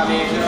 Thank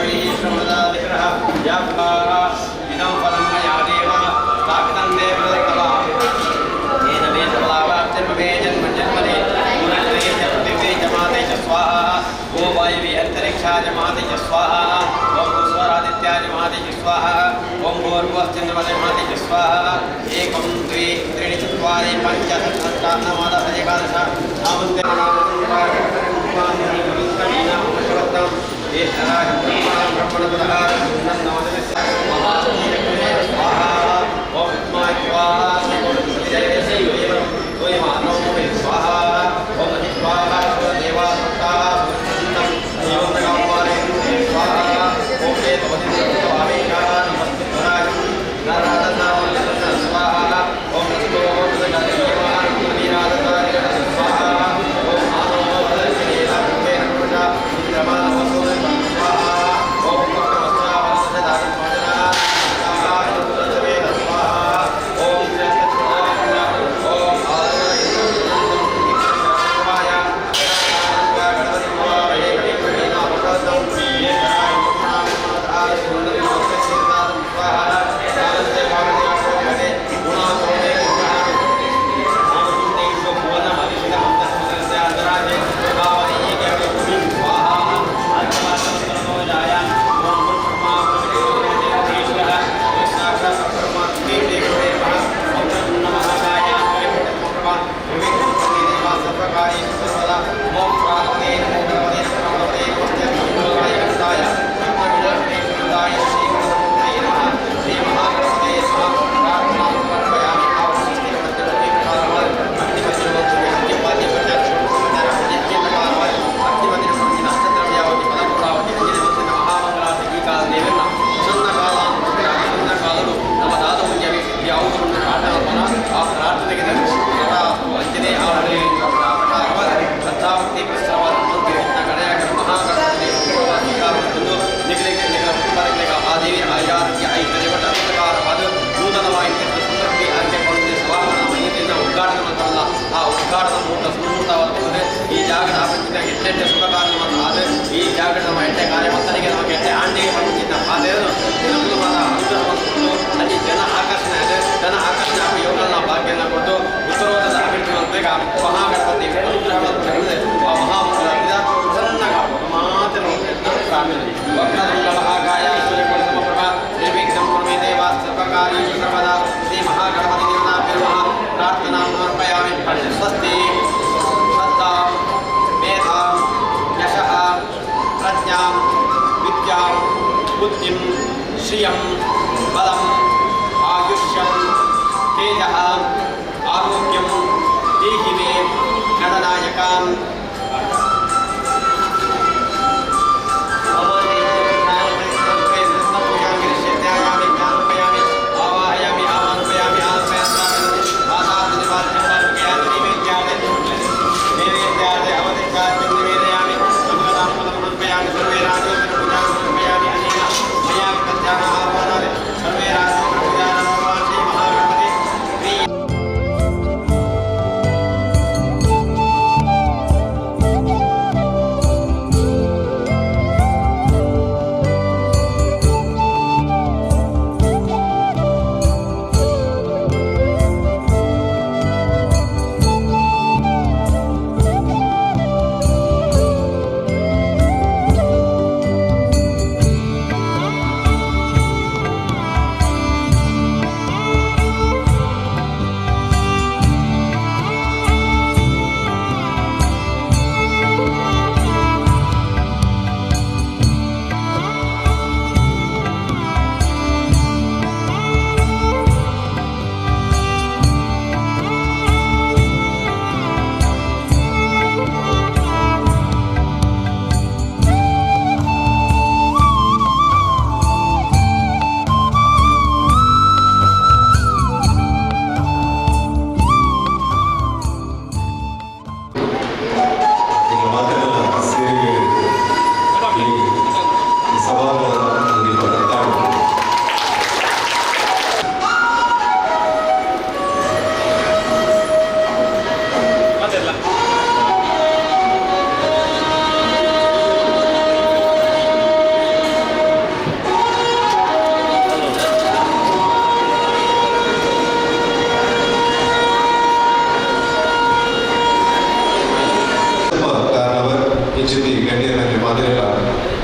ಇಂಚಿತಿ ಗಣ್ಯರ ಮಾದರಿಗಳ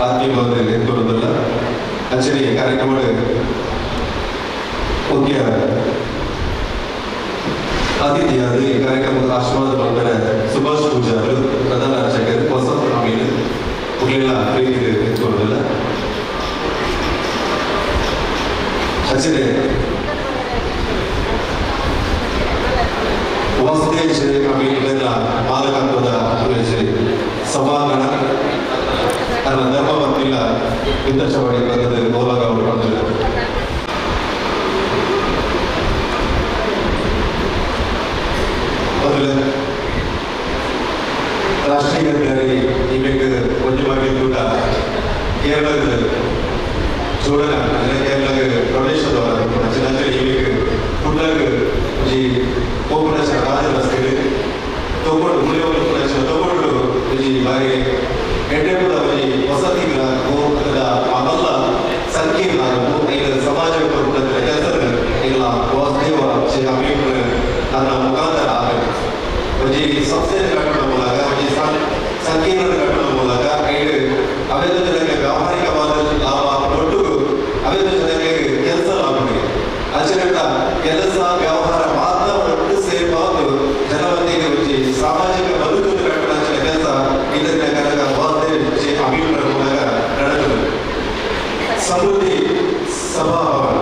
ಆತ್ಮೀಯವಾದ ಎತ್ಕೊಡೋದಲ್ಲ. ಅಂಚನೆ ಕಾರ್ಯಕ್ರಮ ಮುಖ್ಯ ಅತಿಥಿಯಾದ ಈ ಕಾರ್ಯಕ್ರಮದ ಆಶೀರ್ವಾದ ಮಾಡ್ತಾರೆ ಸುಭಾಷ್ ಪೂಜಾರು, ಪ್ರಧಾನ ಅರ್ಚಕರು ವಸಂತ ಅಮೀನ್ ಮುಗಿಲೆಲ್ಲ ಪ್ರೀತಿ ಎತ್ಕೊಡೋದಲ್ಲ. ಅಂಚನೆ ವಾಸುದೇಶ್ ಅಮೀನ್ ಮಾಲಕತ್ವದ ಸಭಾಂಗಣ ಅದರ ಧರ್ಮಪತ್ನಿಲ ವಿತರಿಸಬಡಿ ಬಂದದ್ದು ಗೋಲಾಗ ಅವರು ಬಂದಿದ್ದಾರೆ. ಮೊದಲ ರಾಷ್ಟ್ರೀಯ ಈ ಒಂಜಿ ಕೂಡ ಕೇರಳದ ಜೋಡನ ಅಂದರೆ ಕೇರಳದ ಪ್ರವೇಶದ ಈ ಕುಡ್ಲಾಗ ಒಂಜಿ ಪೋಪುನ ರಾಜ ರಸ್ತೆ ತೋಪಡು ಮುಳಿಯವರ ತೋಪಡು ಒಂಜಿ ಬಾರಿ ಎಡ್ಡೆಪುದ ಒಂಜಿ ವಸತಿಗಳಾಗು ಅದರ ಅವೆಲ್ಲ ಸಂಕೀರ್ಣ ಆಗು ಈಗ ಸಮಾಜ ಕೆಲಸ ಇಲ್ಲ ವಾಸುದೇವ ಅಮೀನ್ ಅದರ ಮುಖಾಂತರ ಆಗಬೇಕು. ಒಂಜಿ ಸಂಸ್ಥೆಯನ್ನು ಕಟ್ಟುವ ಮೂಲಕ ಒಂಜಿ ಸಂಕೀರ್ಣ ಕಟ್ಟುವ ಮೂಲಕ ಐದು ಅವೆಲ್ಲ ಜನಕ್ಕೆ ವ್ಯಾವಹಾರಿಕವಾದ ಲಾಭ ಕೊಟ್ಟು ಅವೆಲ್ಲ ಜನಕ್ಕೆ ಕೆಲಸ ಲಾಭ ಅಂಚನೆ ಕೆಲಸ ವ್ಯವಹಾರ ಮಾತ್ರ ಒಟ್ಟು ಸೇರ್ಬಾರ್ದು ಜನವನ್ನಿಗೆ ಒಂಜಿ ಸಾಮಾಜಿಕ ಬದುಕನ್ನು ಕಟ್ಟುವ ಕೆಲಸ ಇದನ್ನ ಕನಕ ವಾಸುದೇವ ಅಮೀನ್ ಮೂಲಕ ನಡೆದದು. ಸಮೃದ್ಧಿ ಸಭಾಭವನ,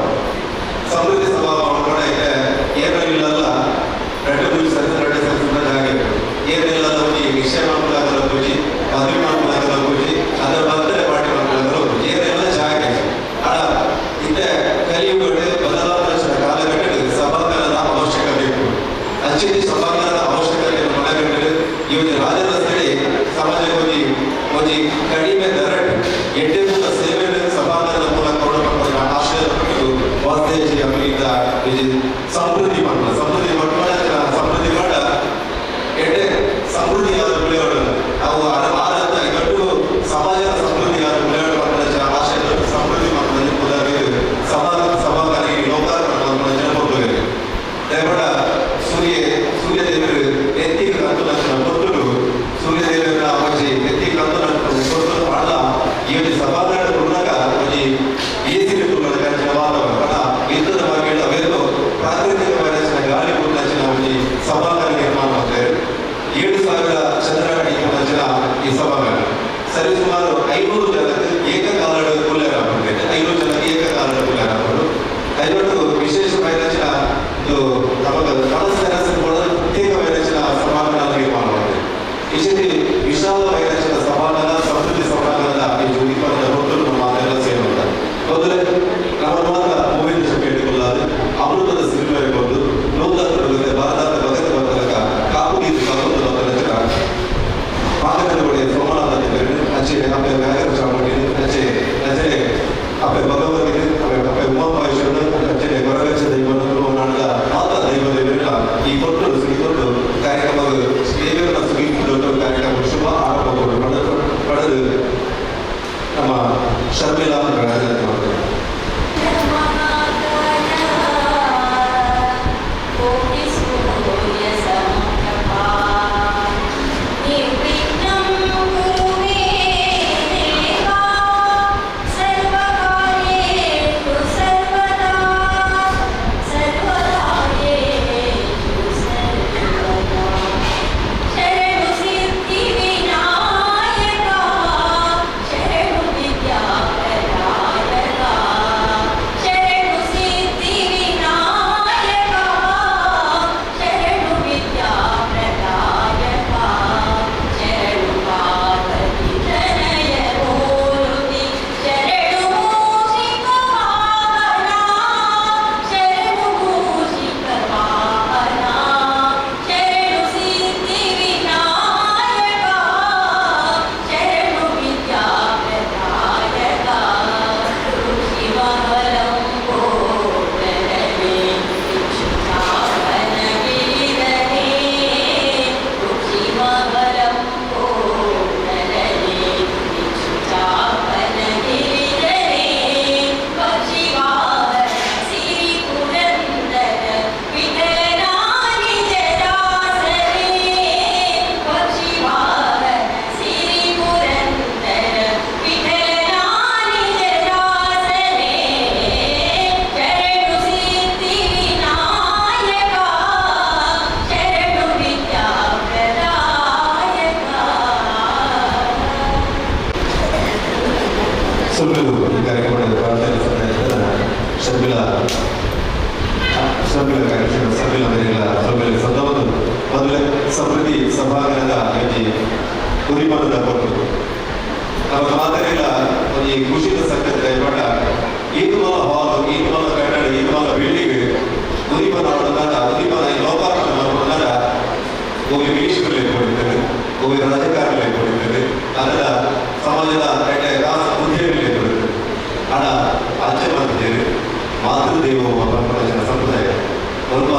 ಸಮೃದ್ಧಿ ಸಭಾಭವನ ಕೂಡ ಇದೆ. ಏನೂ ಇಲ್ಲಲ್ಲ, రెండు ಮೂರು ಸಂಸ್ಥೆ రెండు ಸಂಸ್ಥೆ ಜಾಗ ಏನಿಲ್ಲ ಒಂಜಿ ವಿಷಯ ಮಕ್ಕಳಾಗಲ ಪೂಜಿ, ಮದುವೆ ಮಕ್ಕಳಾಗಲ ಪೂಜಿ, ಅದರ ಬರ್ತಡೆ ಪಾರ್ಟಿ ಮಕ್ಕಳಾಗಲ ಪೂಜಿ, ಏನೆಲ್ಲ ಜಾಗ ಅಡ ಇತ್ತೆ ಕಲಿಯುಗಡೆ ಬದಲಾದ ಕಾಲಘಟ್ಟದ ಸಭಾಂಗಣದ ಅವಶ್ಯಕತೆ ಇತ್ತು. ಅಂಚಿನ ಸಭಾಂಗಣದ ಅವಶ್ಯಕತೆಯನ್ನು ಮನಗಂಡು ಈ ಒಂದು ರಾಜರಸ್ತೆಯಲ್ಲಿ ಸಮಾಜಕ್ಕೆ ಒಂಜಿ ಒಂಜಿ ಕಡಿಮೆ ದರ ಎಡ್ಡೆಪುದ ಸೇವೆಯನ್ನು ಸಭಾಂಗಣದ ಮೂಲಕ ಕೊಡಬೇಕು ಆಶಯ ವಾಸುದೇಶಿ ಅಮೀನ್ ಸಮೃದ್ಧಿ ಮಕ್ಕಳ ಸಮೃದ್ಧಿ ಮಕ್ಕಳ ಸಮೃದ್ಧಿ ಮಾಡ ಎಡ್ಡೆ ಸಮೃದ್ಧಿಯಾದ ಬೆಳೆಗಳು ಅವು ಆದಂತ ಕಟ್ಟು ಸಮಾಜದ ಸಮೃದ್ಧಿಯಾದ ಬೆಳೆಗಳು ಮಕ್ಕಳ ಆಶಯ ಸಮೃದ್ಧಿ ಮಕ್ಕಳಲ್ಲಿ ಉದಾಹರಣೆ ಸಮಾಜ ಸಭಾಂಗಣ ಲೋಕಾರ್ಪಣೆ ಜನಪದ ದಯಮಾಡ ಸೂರ್ಯ ಸೂರ್ಯದೇವರು ಎತ್ತಿ ಕಂತು ನನ್ನ ಕೊಟ್ಟರು ಸೂರ್ಯದೇವರ ಒಂಜಿ ಎತ್ತಿ ಕಂತು ನನ್ನ ಕೊಟ್ಟರು ಅಲ್ಲ ಈ ಒಂದು ಸಭಾಂಗಣ ಕುರುನಾಗ ಒಂಜಿ ಎಸಿ ವಾತಾವರಣ ಯುದ್ಧದ ಬಗ್ಗೆ ಅವೆಲ್ಲೂ ಪ್ರಾಕೃತಿಕ ಗಾಳಿ ಮುನ್ನಚ್ಚಿನ ಒಂಜಿ ಸಭಾಂಗಣ ನಿರ್ಮಾಣ ಮಾಡ್ತಾರೆ. 7,000 ಚದರ ಅಡಿ ಮುನ್ನಚ್ಚಿನ ಈ ಸಭಾಂಗಣ ಸರಿಸುಮಾರು 500 ಜನಕ್ಕೆ ಏಕಕಾಲದ ಕುಲ್ಯರಾಗ್ಬಿಡ್ತೇನೆ. 500 ಜನಕ್ಕೆ ಏಕಕಾಲದ ಕುಲ್ಯರಾಗ್ಬಿಡು ಐವತ್ತು ವಿಶೇಷ ರಚನ ಇದು ನಮಗ ಪ್ರತ್ಯೇಕ ರಚನ ಸಭಾಂಗಣ ನಿರ್ಮಾಣ ಮಾಡ್ತೇವೆ. ಈ ವಿಶಾಲ ರಚನ ಸಭಾಂಗಣ ಸಮೃದ್ಧಿ ಸಭಾಂಗಣದ ಈ ಉದ್ದೀಪನದ ಹೊತ್ತು ನಮ್ಮ ಮಾತೆಲ್ಲ ಸೇರುವಂತ ಮೊದಲೇ ನಮ್ಮ ಮಾತ್ರ ಮೂವಿನ ಕೇಳಿಕೊಳ್ಳಾದೆ ಅಮೃತದ ಸಿನಿಮೆ ಕೊಂಡು ನೂತನ ಭಾರತ ಭಗತ್ ಬರ್ತಲಕ ಕಾಪು ನೀರು ಕಾಪು ಬರ್ತಲಕ ಮಾತನಾಡಿ ಸೋಮನಾಥ ಅಂಚೆ ಅಪ್ಪೆ ವ್ಯಾಕರ ಚಾಮುಂಡಿ ಅಂಚೆ ಅಂಚೆ ಅಪ್ಪೆ ಭಗವತಿ ಅಪ್ಪೆ ಉಮಾಮಹೇಶ್ವರನ ಅಂಚೆ ಕೊರಗಚ್ಚ ದೈವನ ನಾಡದ ಮಾತಾ ದೈವ ದೇವರ ಈ ಕೊಟ್ಟು ಸುಗಿ ಕೊಟ್ಟು ಕಾರ್ಯಕ್ರಮ ದೇವರನ್ನ ಸುಗಿ ಕಾರ್ಯಕ್ರಮ ಸಮೃದ್ಧಿ ಸಭಾಗಣದ ಒಂಜಿ ಉರಿಮನದ ಕೊಟ್ಟು ನಮ್ಮ ಮಾತೆರೆಲ ಒಂಜಿ ಖುಷಿದ ಸಂಗತಿ ಪಂಡ ಈತ್ ಮಲ್ಲ ಹಾಲ್, ಈತ್ ಮಲ್ಲ ಕಟ್ಟಡ, ಈತ್ ಮಲ್ಲ ಬಿಲ್ಡಿಂಗ್ ಉದಿಪನ ಆಡೋದಾದ ಉದಿಪನ ಲೋಕಾರ್ಪಣೆ ಮಲ್ಪುನಾಗ ಒಬ್ಬ ಮಿನಿಸ್ಟರ್ ಲೇಪೊಡಿತ್ತೇವೆ, ಒಬ್ಬ ರಾಜಕಾರಣಿ ಲೇಪೊಡಿತ್ತೇವೆ, ಅದರ ಸಮಾಜದ ಎಡ್ಡೆ ರಾಸ ಉದ್ಯಮಿ ಲೇಪೊಡಿತ್ತೇವೆ. ಆಡ ಆಚೆ ಬಂದಿದ್ದೇವೆ ಮಾತೃದೇವೋ ಪರಂಪರೆ ಜನ ಸಂಪ್ರದಾಯ ಸ್ವಲ್ಪ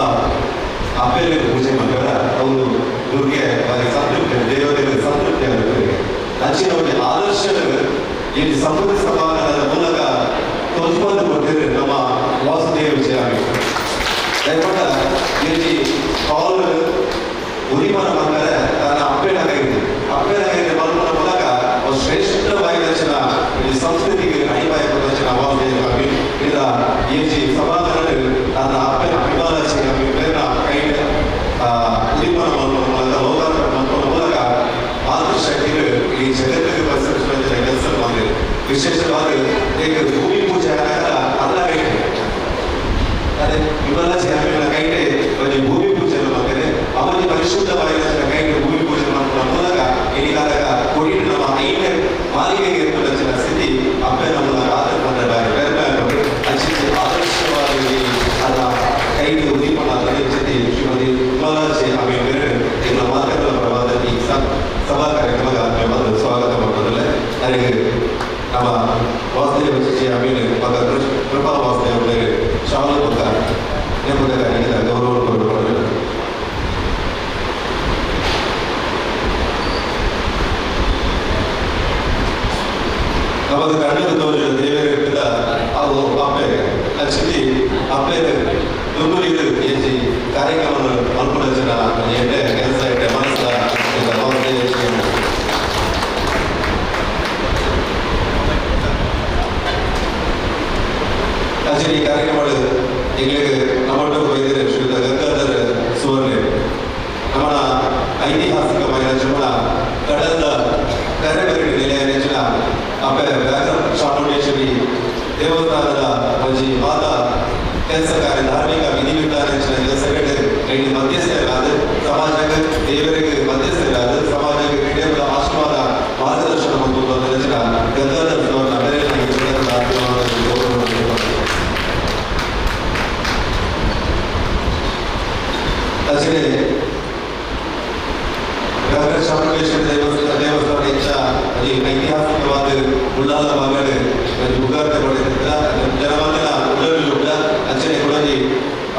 ಅಪ್ಪೆಲೆ ಪೂಜೆ ಮಾಡ್ತಾರ ಅವರು ದುರ್ಗೆ ಬಾರಿ ಸಂತೃಪ್ತಿ, ದೇವತೆಗೆ ಸಂತೃಪ್ತಿ ಆಗುತ್ತೆ. ಅಂಚಿನ ಒಂದು ಆದರ್ಶ ಇಲ್ಲಿ ಸಮೃದ್ಧಿ ಸಭಾಗಣದ ಮೂಲಕ ತೋಜ್ಬಂದು ಕೊಟ್ಟಿದ್ರೆ ನಮ್ಮ ವಾಸುದೇವ ವಿಜಯ. ದಯಪಟ್ಟ ಇಲ್ಲಿ ಹಾಲ್ ಉದಿಪನ ಮಾಡ್ತಾರೆ ತನ್ನ ಅಪ್ಪೆನಾಗೈತೆ ಅಪ್ಪೆನಾಗೈತೆ ಮಲ್ಪನ ಮೂಲಕ ಒಂದು ಶ್ರೇಷ್ಠವಾಗಿ ರಚನ ಇಲ್ಲಿ ಸಂಸ್ಕೃತಿಗೆ ಅಡಿಪಾಯ ರಚನ ವಾಸುದೇವ ಇಲ್ಲ ಈ ಸಭಾಗಣ ತನ್ನ ಅಪ್ಪನ ಅಭಿಮಾನ ಪ್ರೇರಣ ಕೈ ಉದಿಪನ ಮಲ್ಪನ ಮೂಲಕ ಲೋಕಾರ್ಪಣೆ ಮಲ್ಪನ ಮೂಲಕ ಮಾತೃಶಕ್ತಿಗೆ ಈ ಜಗತ್ತಿಗೆ ಪರಿಸರ ಕೆಲಸ ಮಾಡಿದೆ. ವಿಶೇಷವಾಗಿ ಈಗ ಭೂಮಿ ಪೂಜೆ ಆದಾಗ ಅಲ್ಲ ಕೈಟೆ ಅದೇ ವಿಮಲ ಚೇರ್ಮನ್ ಕೈಟೆ ಒಂದು ಭೂಮಿ ಪೂಜೆಯನ್ನು ಮಾಡ್ತಾರೆ. ಅವರಿಗೆ ಪರಿಶುದ್ಧವಾಗಿ ಕೈಟೆ ಭೂಮಿ ಪೂಜೆ ಮಾಡುವ ಮೂಲಕ ಎಲ್ಲಿಗಾದಾಗ ಕೊಡಿಟ್ಟು ನಮ್ಮ ಐನೇ ಮಾಲಿಕೆಗೆ ಇರ್ತಕ್ಕಂಥ ಸ್ಥಿತಿ ಅಪ್ಪನ ಮೂಲಕ ಆದರ ಬಂದ ಬಾರಿ ಬೇರೆ ಅಚ್ಚಿಸಿ ಆದರ್ಶವಾಗಿ ಅದರ ಕೈಗೆ ಉದೀಪನ ಜೊತೆ ಶ್ರೀಮತಿ ವಿಮಲಾಜಿ ಆమె ಬೇರೆ ಎಲ್ಲ ಮಾತುಗಳ ಪರವಾದ ಈ ಸಭಾ ಕಾರ್ಯಕ್ರಮದ ಬಂದು ಸ್ವಾಗತ ಮಾಡೋದಿಲ್ಲ. ಅದಕ್ಕೆ ನಮ್ಮ ವಾಸುದೇವ ಶಿಷ್ಯ ಅಮೀನ್ ಮಗ ಕೃಪಾ ವಾಸುದೇವ ಬೇರೆ ಶಾಲು ಪಕ್ಕ ನೇಪಥ್ಯ ಕಾರ್ಯಕ್ರಮದ ಗೌರವ ಕೊಡೋದು. ನಮಗೆ ಕಣ್ಣು ತೋರಿದ ದೇವರ ಅದು ಅಪ್ಪೆ ಅಚ್ಚಿತಿ ಅಪ್ಪೆ ದುಂಬುರಿದು ಏಜಿ ಕಾರ್ಯಕ್ರಮ ಮಲ್ಪುನ ಜನ ಎಡ್ಡೆ ಕೆಲಸ ಎಡ್ಡೆ ಮನಸ್ಸ ವಾಸುದೇವ ಅಚ್ಚರಿ ಈ ಕಾರ್ಯಕ್ರಮ ಎಂಗಳಿಗೆ ನಮ್ಮೊಟ್ಟು ವೈದ್ಯರು ಶ್ರೀಯುತ ಗಂಗಾಧರ ಸುವರ್ಣೆ ನಮ್ಮ ಐತಿಹಾಸಿಕವಾಗಿ ರಚನ ಕಡಲ ಕರೆಬರಿ ನೆಲೆಯ ರಚನ ಅಪ್ಪೆ ವ್ಯಾಘ್ರ ಚಾಮುಂಡೇಶ್ವರಿ ದೇವಸ್ಥಾನದ ಒಂಜಿ ಮಾತಾ ಕೆಲಸ ಕಾರ್ಯ ಧಾರ್ಮಿಕ ವಿಧಿವಿಧಾನ ರಚನೆ ಕೆಲಸಗಳು ಇಲ್ಲಿ ಮಧ್ಯಸ್ಥರಾದ ಸಮಾಜಕ್ಕೆ ದೇವರಿಗೆ ಮಧ್ಯಸ್ಥರಾದ ಸಮಾಜಕ್ಕೆ ಕ್ರೀಡೆಗಳ ಆಶೀರ್ವಾದ ಮಾರ್ಗದರ್ಶನ ಮತ್ತು ರಚನಾ ಗಂಗಾಧರ ಸುವರ್ಣ ಬೇರೆ ಅಷ್ಟೇ ವ್ಯಾಘ್ರ ಚಾಮುಂಡೇಶ್ವರಿ ದೇವಸ್ಥಾನ ಹೆಚ್ಚ ಈ ಐತಿಹಾಸಿಕವಾದ ಉಳ್ಳಾಲ ಮಗಳು ಉಗಾರ್ತೆ ಪಡೆದಿದ್ದ ಜನಮಂದಿರ ಉಳ್ಳಲ್ಲಿ ಉಳ್ಳ ಅಚ್ಚನೆ ಕೊಡಲಿ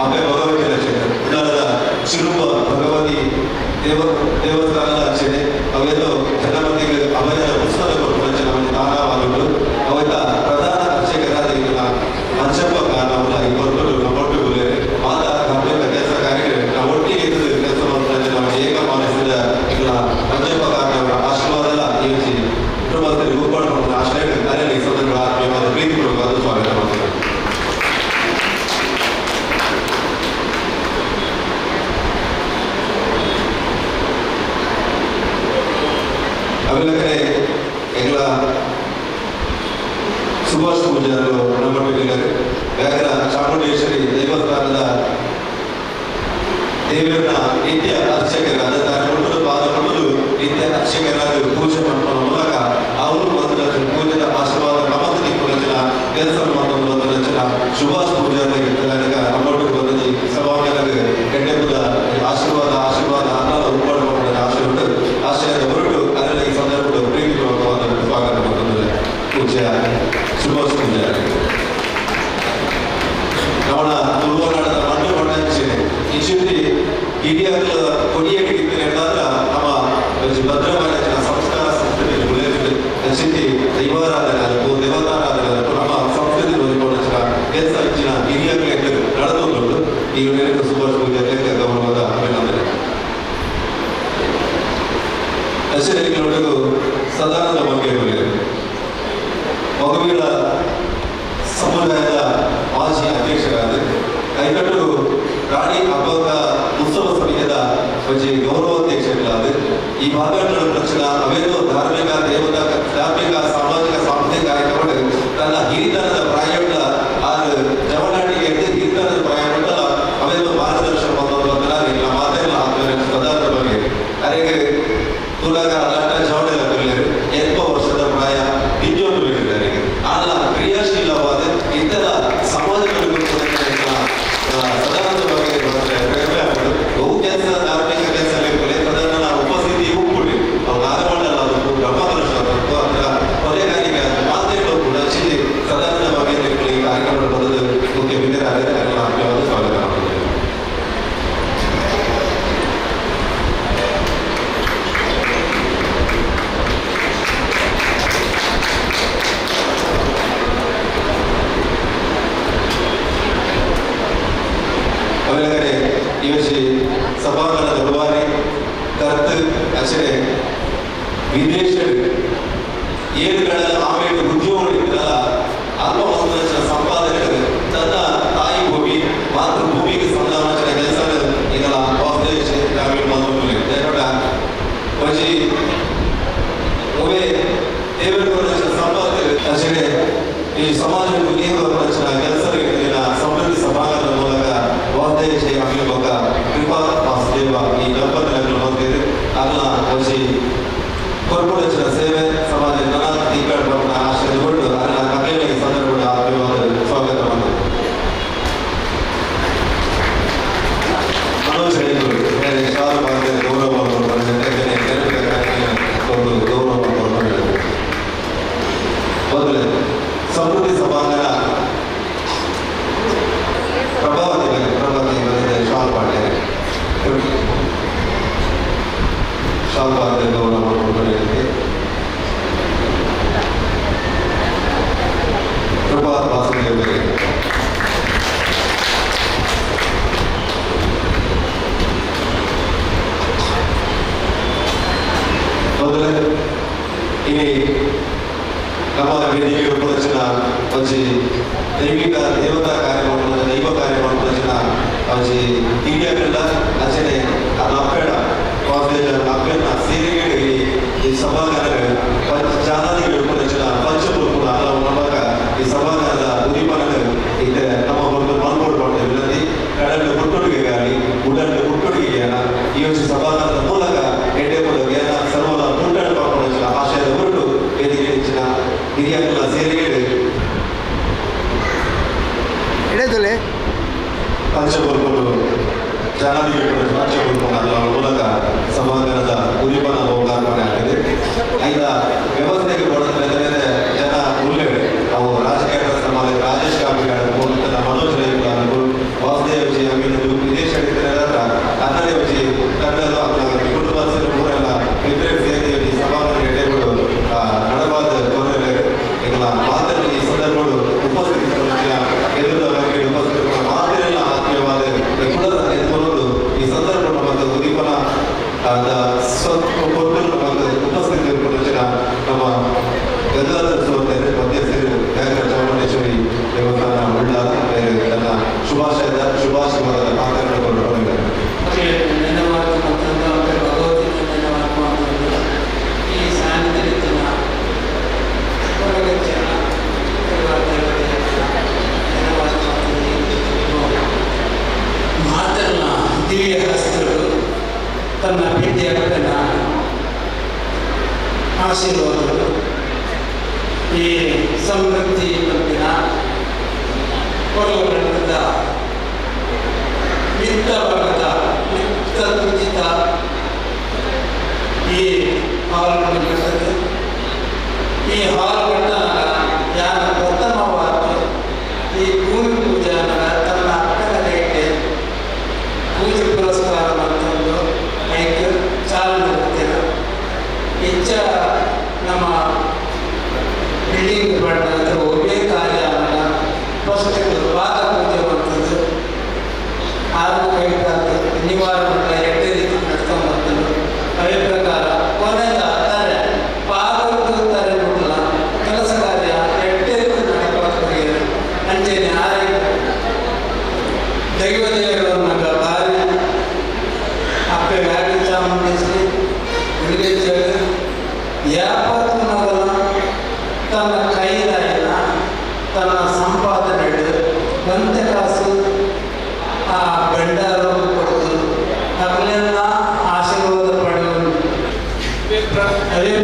ಅಪ್ಪೆ ಭಗವತಿ ರಚನೆ ಉಳ್ಳಾಲದ ಚಿರುಪ ಭಗವತಿ ದೇವಸ್ಥಾನದ ಅರ್ಚನೆ ಅವೆಲ್ಲೋ ಜನಮಂದಿಗೆ ಅಭಯದ ಪುಸ್ತಕ ಕೊಟ್ಟು ರಚನೆ ತಾನಾವಾದಗಳು ಅವೆಲ್ಲ ಪ್ರಧಾನ ಅರ್ಚಕರಾದ ಮಂಚಪ್ಪ ಕಾರಣವಲ್ಲ ಈ ಹೊರತು ನಮ್ಮೊಟ್ಟು ಮಾತಾ ಧಾರ್ಮಿಕ ಕೆಲಸ ಕಾರ್ಯ ನಾವು ಒಟ್ಟಿಗೆ ಕೆಲಸ ಮಾಡ್ತಾರೆ ನಾವು ಏಕ ಮಾನಸಿದ ಇಲ್ಲ ಮಂಜಪ್ಪ ಕಾರಣವರ ಆಶೀರ್ವಾದ ಈ ಕುಟುಂಬಸ್ಥರಿಗೆ ಒಪ್ಪಾಡು ಮಾಡುವ ಆಶ್ರಯ ಕಾರ್ಯ ಸಂದರ್ಭ ಆತ್ಮೀಯವಾದ ಪ್ರೀತಿಪೂರ್ವಕವಾದ ಸ್ವಾಗತ ಮಾಡ್ತಾರೆ. ಅವೆಲ್ಲಕಡೆ ಎಲ್ಲ ಸುಭಾಷ್ ಪೂಜಾರರು ನಮ್ಮ ವ್ಯಾಘ್ರ ಚಾಮುಂಡೇಶ್ವರಿ ದೇವಸ್ಥಾನದ ದೇವರನ್ನ ನಿತ್ಯ ಅರ್ಚಕರಾದ ತಾನು ಪಾದ ಪಡೆದು ನಿತ್ಯ ಅರ್ಚಕರಾದ ಪೂಜೆ ಮಾಡುವ ಮೂಲಕ ಅವರು ಒಂದು ಪೂಜೆಯ ಆಶೀರ್ವಾದ ನಮಸ್ತಿ ರಚನ ಕೆಲಸ ಮಾಡುವ ರಚನ ಸುಭಾಷ್ ಪೂಜಾರಿಗೆ ನಮ್ಮೊಟ್ಟು ಬಂದ ಸಭಾಂಗಣಕ್ಕೆ ಕೆಟ್ಟೆಪ್ಪದ ಆಶೀರ್ವಾದ ಆಶೀರ್ವಾದ ಅನ್ನದ ಉತ್ಪಾಡು ಮಾಡುವ ಆಶೀರ್ವಾದ ಆಶಯದ ಹೊರಟು ಅದರಲ್ಲಿ ಈ ಸಂದರ್ಭದ ಪ್ರೀತಿಪೂರ್ವಕವಾದ ಸ್ವಾಗತ ಮಾಡುತ್ತದೆ ಪೂಜ್ಯ ಸುಭಾಷ್ ಪೂಜಾರಿ. ಅವನ ತುಳುವನಾಡದ ಮಣ್ಣು ಮಣ್ಣಂಚೆ ಇಚ್ಚಿಂದಿ ಹಿರಿಯರ ಕೊಡಿಯ ಹಿಡಿದ ನಮ್ಮ ಭದ್ರವಾದ ಸಂಸ್ಕಾರ ಸಂಸ್ಕೃತಿ ಉಳಿದಿದೆ. ಅಚ್ಚಿಂದಿ ದೈವಾರಾಧನೆ ಆಗಬೇಕು, ದೇವತಾರಾಧನೆ ಆಗಬೇಕು, ನಮ್ಮ ಸಂಸ್ಕೃತಿ ಹೊಂದಿಕೊಂಡ ಕೆಲಸ ಹೆಚ್ಚಿನ ಹಿರಿಯರಿಗೆ ನಡೆದುಕೊಂಡು ಈ ಸುಭಾಷ್ ಪೂಜೆ ಗೌರವದ ಅಭಿನಂದನೆ. ಅಷ್ಟೇ ಸದಾನಂದ ಬಗ್ಗೆ ಮಗುವಿನ ಸಮುದಾಯದ ಮಾಜಿ ಅಧ್ಯಕ್ಷರಾದ ಕೈಕಟ್ಟು ರಾಣಿ ಹಬ್ಬದ ಉತ್ಸವ ಸಮಿತಿಯ ಒಂಜಿ ಗೌರವಾಧ್ಯಕ್ಷರಾದ ಈ ಭಾಗಗಳ ರಚನಾ ಅವೇನೋ ಧಾರ್ಮಿಕ ದೇವತಾ ಧಾರ್ಮಿಕ ಸಾಮಾಜಿಕ ಸಾಂಸ್ಕೃತಿಕ ಕಾರ್ಯಕ್ರಮಗಳು ತನ್ನ ಹಿರಿತನದ ಪ್ರಾಯವುಳ್ಳ ಆ ಜವನಾಟಿಗೆ ಹಿರಿತನದ ಪ್ರಾಯವುಳ್ಳ ಅವೇನೋ ಮಾರ್ಗದರ್ಶನ ಮಾತೆಲ್ಲ ಆತ್ಮೀಯ ಸದಾನಂದ ಬಗ್ಗೆ. ಅರೆಗೆ ತುಳಗ ಅಲಾಟ ಜವಡೆಲ್ಲ ತುಳಿಯರು 80 ವರ್ಷದ ಪ್ರಾಯ ನಿಜವನ್ನು ಅರೆಗೆ ಆಲ ಕ್ರಿಯಾಶೀಲವಾದ ಇತರ ಸಮಾಜದಲ್ಲಿ ಸದಾನಂದ ಬಗ್ಗೆ ಹೆಮ್ಮೆ ಆಗ್ತದೆ. ಬಹು ಕೆಲಸ ಧಾರ್ಮಿಕ ಕೆಲಸ ಸದಾನ ಉಪಸ್ಥಿತಿ ಉಪ್ಪುಡಿ ಅವು ನಾಗಮಂಡಲ ಅದು ಬ್ರಹ್ಮಕಲಶ ಅದರ ಕೊಲೆಗಾರಿಕೆ ಮಾತೆಗಳು ಕೂಡ ಚಿಲ್ಲಿ ಸದಾನಂದ ಬಗ್ಗೆ ಈ ಕಾರ್ಯಕ್ರಮ ಬದಲು ಮುಖ್ಯ ಬಿದ್ದರಾದರೆ ಅದನ್ನು ಆತ್ಮೀಯವಾದ ಸ್ವಾಗತ ಮಾಡ್ತೇವೆ. ಅವೆಲ್ಲಗಡೆ ಇವಶಿ ಸಭಾಂಗಣದ ರೂವಾರಿ ಕರ್ತು ಅಚರೆ ವಿದೇಶ ಏಳುಗಳ ಆಮೇಲೆ ಉದ್ಯೋಗ ಇದ್ದಲ್ಲ ಅಲ್ಪ ವಸ್ತುಗಳ ಸಂಪಾದನೆ ತನ್ನ ತಾಯಿ ಭೂಮಿ ಮಾತೃಭೂಮಿಗೆ ಸಂಧಾನ ಕೆಲಸ ಇದೆಲ್ಲ ವಾಸುದೇಶ ಗ್ರಾಮೀಣ ಬಂಧುಗಳು ಒಂಜಿ ಒಮ್ಮೆ ದೇವರ ಸಂಪಾದನೆ ಅಚರೆ ಈ ಸಮಾಜದ ಕೆಲಸ ಸಮೃದ್ಧಿ ಸಭಾಂಗಣದ ಮೂಲಕ ವಾಸುದೇಶ ಅಭಿಮುಖ ಕೃಪಾ ವಾಸುದೇವ ಈ ದಂಪತಿಗಳನ್ನು ಹೊಂದಿದೆ. ಅಲ್ಲ ಒಂಜಿ ಕೊರ್ಪೊರೇಷನ್ ಸೇವೆ ಸಮಾಜ ನಾನಾ ತಿಂಗಳ ಆಶಯಗೊಂಡು ಅದನ್ನ ಕಲೆಗಳಿಗೆ ಸಂದರ್ಭ ಆತ್ಮೀಯವಾದ ಸ್ವಾಗತ ಮಾಡಿದೆ. ಮನೋಜ್ ರೈಗಳು ಶಾಲು ಭಾಗದ ಗೌರವ ಒಂದು ಗೌರವ ಮೊದಲೇ ಸಮೃದ್ಧಿ ಸಭಾಂಗಣ ಪ್ರಭಾವತಿ ಪ್ರಭಾವತಿ ಬಂದಿದೆ ಶಾಲ್ ಪಾಂಡೆ ಶಾಲ್ ಪಾಂಡೆ ಗೌರವ ಕೊಡಲಿಕ್ಕೆ ಕೃಪಾ ವಾಸುದೇವರಿಗೆ ಮೊದಲೇ ಇಲ್ಲಿ ನಮ್ಮ ವೇದಿಕೆ ಉಪರಚನ ಒಂಜಿ ದೈವಿಕ ದೇವತಾ ಕಾರ್ಯ ಮಾಡುವ ದೈವ ಕಾರ್ಯ ಮಾಡುವ ಒಂಜಿ ಹಿರಿಯರೆಲ್ಲ ಅಚನೆ ಅದನ್ನ ಅಪ್ಪೇಡ ವಾಸುದೇವ ಅಪ್ಪೆನ ಸೀರೆಗೆ ಈ ಸಭಾಗಾರ ಪಂಚ ಜಾನಾದಿಗಳ ಉಪರಚನ ಪಂಚಪುರ ಅಲ್ಲ ಮೂಲಕ ಈ ಸಭಾಗಾರದ ಉದ್ದೀಪನ ಇತ್ತೆ ನಮ್ಮ ಹೊರತು ಮಲ್ಕೋಡು ಮಾಡ್ತೇವೆ ವಿನಂತಿ ಕಡಲು ಹುಟ್ಟೊಡುಗೆಗಾಗಿ ಉಡಲು ಹುಟ್ಟೊಡುಗೆಯನ್ನ ಈ ಒಂದು ಸಭಾಗಾರದ ಮೂಲಕ ಎಡ್ಡೆಪುರ ಜ್ಞಾನ ಸರ್ವದ ಪುಟ್ಟಡು ಪಾಪಣ ಆಶಯದ ಹೊರಟು ವೇದಿಕೆ ಹೆಚ್ಚಿನ ಹಿರಿಯರೆಲ್ಲ ಸೇರಿಗೆಡು ಎಡೆದುಲೆ ಪಂಚಪುರಗಳು ಜಾನಾದಿಗಳು ಪಂಚಪುರ ಮೂಲಕ ಸಭಾಂಗಣದ ಉದ್ದೀಪನ ಲೋಕಾರ್ಪಣೆ ಆಗಿದೆ. ಐದ ವ್ಯವಸ್ಥೆಗೆ ಬಡದ ಬೇರೆ ಬೇರೆ ಜನ ಉಲ್ಲೇವೆ ಅವು ರಾಜಕೀಯ ಸಮಾಜ ರಾಜೇಶ್ ಕಾಪಿಗಾಡ ಮನೋಜ್ ರೈಗಳು ವಾಸುದೇವ ಜಿ ಅಮೀನ್ ವಿದೇಶ ಅನ್ನದೇವ ಜಿ ತಂಡದ ಕುಟುಂಬ ಮೂರೆಲ್ಲ ಇಬ್ಬರೇ ಸೇರಿ ಸಭಾಂಗಣ ಎಡೆಗಳು ನಡವಾದ ಕೋರಲೆ ಎಂಗಳ ಮಾತನ್ನು ಈ ಸಂದರ್ಭಗಳು ಉಪಸ್ಥಿತ ಎದುರು ಉಪಸ್ಥಿತ ಮಾತಿನೆಲ್ಲ ಆತ್ಮೀಯವಾದ ಕುಲದ ಎದುರು ಈ ಸಂದರ್ಭ ಮತ್ತು ಉದ್ದೀಪನ ಸ್ವಲ್ಪ ಮತ್ತು ಉಪಸ್ಥಿತ ನಮ್ಮ ಗಂಗಾಧರ ಸೋತೆರೆ ಮಧ್ಯಸ್ಥರು ವ್ಯಾಘ್ರ ಚಾಮುಂಡೇಶ್ವರಿ ದೇವಸ್ಥಾನ ಉಳ್ಳಾಲ ತನ್ನ ಶುಭಾಶಯದ ಶುಭಾಶಯವಾದ ಮಾತನ್ನು ಈ ಸಾನ್ನಿಧ್ಯನ ಮಾತನ್ನ ದಿವ್ಯ ಹಸ್ತರು ತನ್ನ ಭೇಟಿಯಾಗತನ ಆಶೀರ್ವಾದಗಳು ಈ ಸಮೃದ್ಧಿ ಬಂದಿನ ಕೊರಗದ ಮಿತ್ತ ವರ್ಗದ ಮಿತ್ತ ತುಜಿತ ಈ ಹಾಲ್ಗಳು ಕಟ್ಟದು. ಈ ಹಾಲ್ ಕಟ್ಟಾಗ ಯಾರ ಪ್ರಥಮವಾಗಿ ಈ ಭೂಮಿ ಪೂಜೆ ತನ್ನ ಅಕ್ಕನ ಕೈಗೆ ಪೂಜೆ ಪುರಸ್ಕಾರ ಅಂತಂದು ಐಕ್ ಚಾಲನೆ ಕೊಡ್ತೇವೆ. ಹೆಚ್ಚ ನಮ್ಮ ಬಿಲ್ಡಿಂಗ್ ಬಣ್ಣದ ಒಬ್ಬೇ ಕಾರ್ಯ ಫಸ್ಟ್ ಪಾದ ಪೂಜೆ ಬರ್ತದೆ. ಆರು ಕೈಟಾದ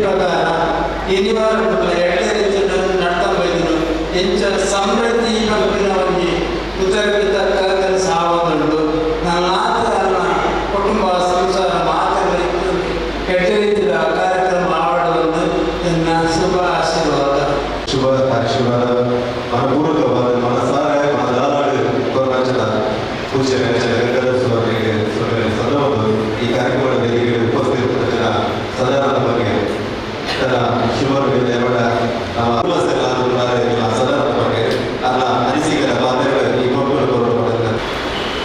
ಪ್ರಕಾರ ಇನಿವಾರ ಎಡ್ಡೆ ರೀತಿಯ ನಡ್ತಾ ಬೈದರು ಎಂಚ ಸಮೃದ್ಧಿ ಪಂಪಿನ ಒಂಜಿ ಉತ್ತರಪಿತ ಕರಕನ ಸಾವದುಂಡು ನನ್ನ ಕುಟುಂಬ ಸಂಸಾರ ಮಾತ್ರ ಎಡ್ಡೆ ರೀತಿಯ ಕಾರ್ಯಕ್ರಮ ಆಡುವುದು ನನ್ನ ಶುಭ ಆಶೀರ್ವಾದ. ಶುಭ ಆಶೀರ್ವಾದ ಮನಪೂರ್ವಕವಾದ ಮನಸಾರೆ ಮನದಾಡು ಕೊರನಾಚನ ಪೂಜೆ ಗಂಗಾಧರ ಸ್ವಾಮಿಗೆ ಸಂದರ್ಭ ಈ ಕಾರ್ಯಕ್ರಮದ ವೇದಿಕೆಗೆ ಉಪಸ್ಥಿತ ಸದಾನಂದ ಬಗ್ಗೆ ತನ್ನ ಶುಭ ನಮ್ಮ ಸದಾನಂದ ಬಗ್ಗೆ ನನ್ನ ಅನಿಸಿಕೆಯ ಮಾತುಗಳು ಈ ಮಕ್ಕಳು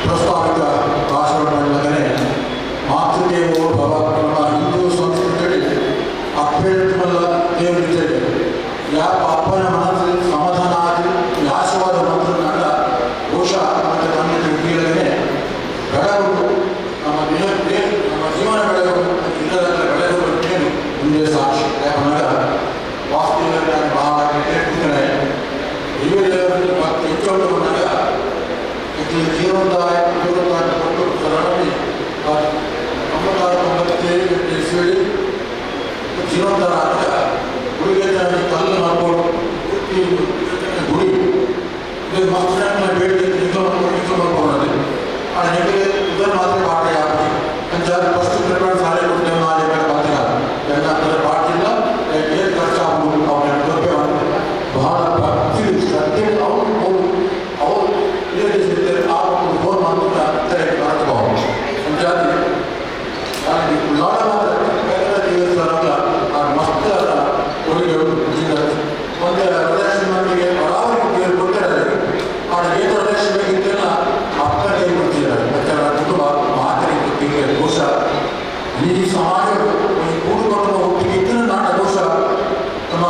ಪ್ರಸ್ತಾವಿತ ಭಾಷಣಗಳಲ್ಲದೆ ಮಾತೃದೇವೋ ಭವ ನಮ್ಮ ಹಿಂದೂ ಸಂಸ್ಕೃತಿಯಲ್ಲಿ ಅಪ್ಪೇಳುತ್ತಮಲ್ಲ ದೇವರಿದ್ದೇವೆ. ಯಾಪ ಅಪ್ಪನ ಮನಸ್ಸು ಸಮಾಧಾನ ಆಗಿ ಆಶೀರ್ವಾದ ಮಂತ್ರನಾಗ ಬಹುಶಃ ಮತ್ತು ತಂದೆ ಕೀಳದೆ ಬೆಳಗು ನಮ್ಮ ದಿನಕ್ಕೆ ನಮ್ಮ ಜೀವನ ಬೆಳಗು ಇಲ್ಲದ ಬೆಳಗು ಮುಂದೆ ಸಾಕ್ಷಿ. ಯಾಕಂದಾಗ ವಾಸ್ತವ ಬಹಳ ಕೇಳ್ತಿದ್ದಾರೆ ಹಿರಿಯರು ಮತ್ತು ಹೆಚ್ಚು ಬಂದಾಗ ಜೀವನದಾಯ ಜೀವನದಾಯ ಕೊಟ್ಟು ಸರಳವಾಗಿ 96 97 ಇಸ್ವಿ ಜೀವನದಾರ ಆದಾಗ ಗುಡಿಗೆ ಕಲ್ಲು ಮಾಡ್ಬೋದು ಗುಡಿ ಇದು ಮಸ್ತ್ ಬೇಡಿಕೆ ನಿಂತು ಮಾಡ್ಕೊಂಡು ಮಾಡ್ಕೊಂಡು ಆ ಹೆಂಗೆ ಇದನ್ನು ಮಾತ್ರ ಪಾಠ ಆಗ್ತದೆ ಅಂಚ ಫಸ್ಟ್ ಪ್ರಿಪೇರ್ ಸಾಲೆ ಕೊಡ್ತೇವೆ ನಾಳೆ ಬರ್ತೀರ ಎಲ್ಲ ಪಾಠಿಲ್ಲ ಏನು ಖರ್ಚಾಗ್ಬೋದು ಅವ್ರ ಕೃಪೆ ಬಹಳ ಭಕ್ತಿ ಶ್ರದ್ಧೆ ಅವರು ಅವರು ಆ ಫೋನ್ ಮಾಡ್ತಾರೆ ಮಾಡಬಹುದು. ಅಂಚಾಗಿ ಉಳ್ಳಾಡ ಮಾತ್ರ ದೇವಸ್ಥಾನ ಆ ಮಸ್ತ್ ಕೊಡುಗೆ ಒಂದು ವರದಕ್ಷಿಣೆ ಬರಾಬರಿ ಕೊಡ್ತಾರೆ. ಆ ಏನು ವರದಕ್ಷಿಣೆ ಇದ್ದೆಲ್ಲ ಅಕ್ಕ ಕೈ ಕೊಡ್ತಿದ್ದಾರೆ. ಮತ್ತು ಅವರ ಕುಟುಂಬ ಮಾತ್ರ ದೋಷ ಈ ಸಮಾಜ ಕೂಡಿಕೊಂಡು ಒಟ್ಟಿಗೆ ಇದ್ದರೆ ನಾಟ ದೋಷ ನಮ್ಮ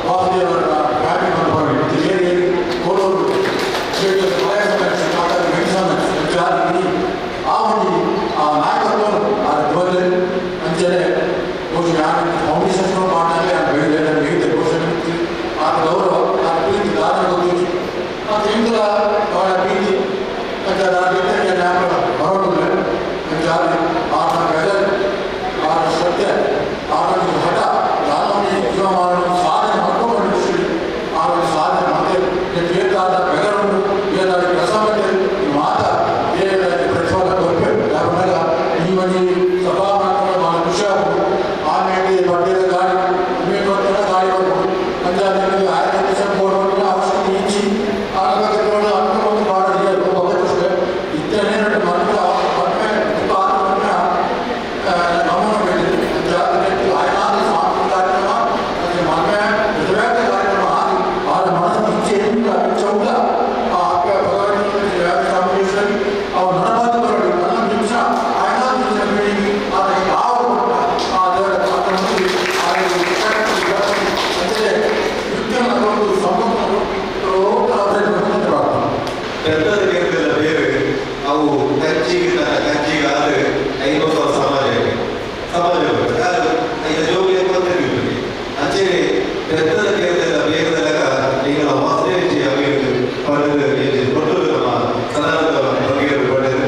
ವಾಸುದೇವರ ಫ್ಯಾಮಿಲಿ ಬಂದು ಕೋಡೋರು ಆ ಒಂದು ಆ ನಾಯಕತ್ವ ಆ ಧ್ವಜ ಅಂಚನೆ ಬಹುಶಃ ಯಾರು ಫೌಂಡೇಶನ್ ಮಾಡಲಿ ಆ ಬೆಳೆದ ಘೋಷಣೆ ಆ ಗೌರವ ಆ ಪ್ರೀತಿ ದಾನ ಗೊತ್ತಿತ್ತು ಆ ತಿಂಗಳ ಬಹಳ ಪ್ರೀತಿ ಅಂತ ಬರೋದಿಲ್ಲ. ಆತನ ಬೆಳೆ ಆತನ ಸತ್ಯ ಆತನ ಹಠ ದಾನವನ್ನು ಜೀವಮಾನ ಸಾಧನೆ ಮಾಡ್ಕೊಂಡು ಆತನ ಸಾಧನೆ ಮತ್ತೆ ಏಕಾದ ಬೆಗರನ್ನು ಏನಾದ ಕೆಲಸ ಮತ್ತೆ ಮಾತ ಏನಾದ ಪ್ರತಿಫಲ ಕೊರಬೇಕು. ಯಾಕಂದಾಗ ಈ ಮನೆ ಸಭಾ ಮಾತ್ರ ಬಹಳ ಖುಷಿ ಆಗ್ಬೋದು. ಆಮೇಲೆ ಬಡ್ಡಿದ ಗಾಳಿ ಮೇಲ್ಕೊಡ್ತಾನೆ ಗಾಳಿ ಬರ್ಬೋದು. ಅಂದರೆ ಅದಕ್ಕೆ ಆಯ್ತು ಕೊಡುವಂಥ ಅವಶ್ಯಕತೆ ಇಚ್ಚಿ ಆಗಬೇಕು ಅನ್ಕೊಂಡು ಭಾಳ ಅಷ್ಟೇ ಇತ್ತನೇ ಮಕ್ಕಳ ಗಮನ ಬೆಳೆದಿದೆ. ಸಾಂಸ್ಕೃತಿಕ ಕಾರ್ಯಕ್ರಮ ಮತ್ತು ಮದುವೆ ಕಾರ್ಯಕ್ರಮ ಆಗಿ ಆದ ಮನಸ್ಸು ಇಚ್ಛೆಯಿಂದ ಚೌಕ ಆ ಭಗವಂತ ಅವ್ರ ನನಪಾದ ಬರಬೇಕು ನಿಮಿಷ ಆಯ್ನಾದ ಪೀಳಿಗೆ ಆತ ಯಾವ ಆ ದೇವರ ಅಂದರೆ ಒಂದು ಸಂಬಂಧ పెద్దది ಕೇಂದ್ರದ ಬೇರೆ ಅವು ಕಂಚಿಗೆ ಕಂಚಿಗಾದ್ರೆ ಐನೂರು ಸಮಾಜ ಸಮಾಜ ಈಗ ಜೋಗಿ ಗೊತ್ತಿರ್ತೀವಿ. ಅಂಚೆ పెద్దದ ಕೇಂದ್ರದ ಬೇರೆ ಈಗ ವಾಸ್ತೇಜಿ ಅಭಿವೃದ್ಧಿ ಪಡೆದು ಕೊಟ್ಟು ನಮ್ಮ ಸದಾನಂದ ಬಗೆಹರು ಪಡೆದು